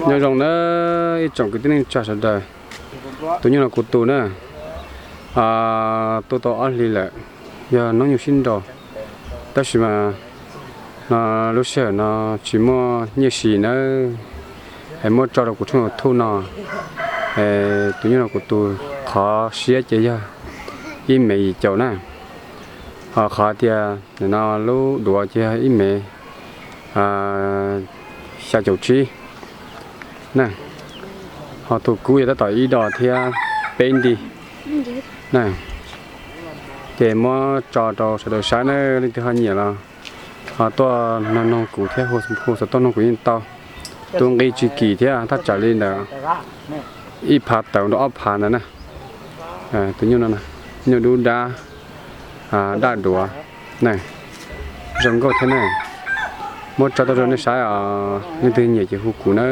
Nyob zoo na ib tsoom kwv tij neej tsa sawv daws, tus nyuj no kuv tu na, tu tau ob hlis lawm, yog hnub nyoog sib nraus, tab sis mas no lub sij hawm no tsis muaj nyiaj siv nawb, es muab tso rau kuv tshooj YouTube no. Tus nyuj no kuv tu, qhov siab ces yog ib mev yim caum na, ho qhov tias nim no lub duav ces yog ib mev xya caum tsib na, ho tus kub yog tab tom ib dos thiab peb nti na. Ces muab tso rau sawv daws saib na, leej twg ho nyiam los ho tuaj noog kuv thiab, hu xov tooj noog kuv yeej tau. Tus nqi tsis kim thiab, thaj tsam li ntawd ib phav tawm rau ob phav ntawd na. Tus nyuj no, nyuj dub dab, daj duav na, zoo nkauj thiab na. Muab tso tuaj rau nej saib os, leej twg nyiam ces hu kuv na.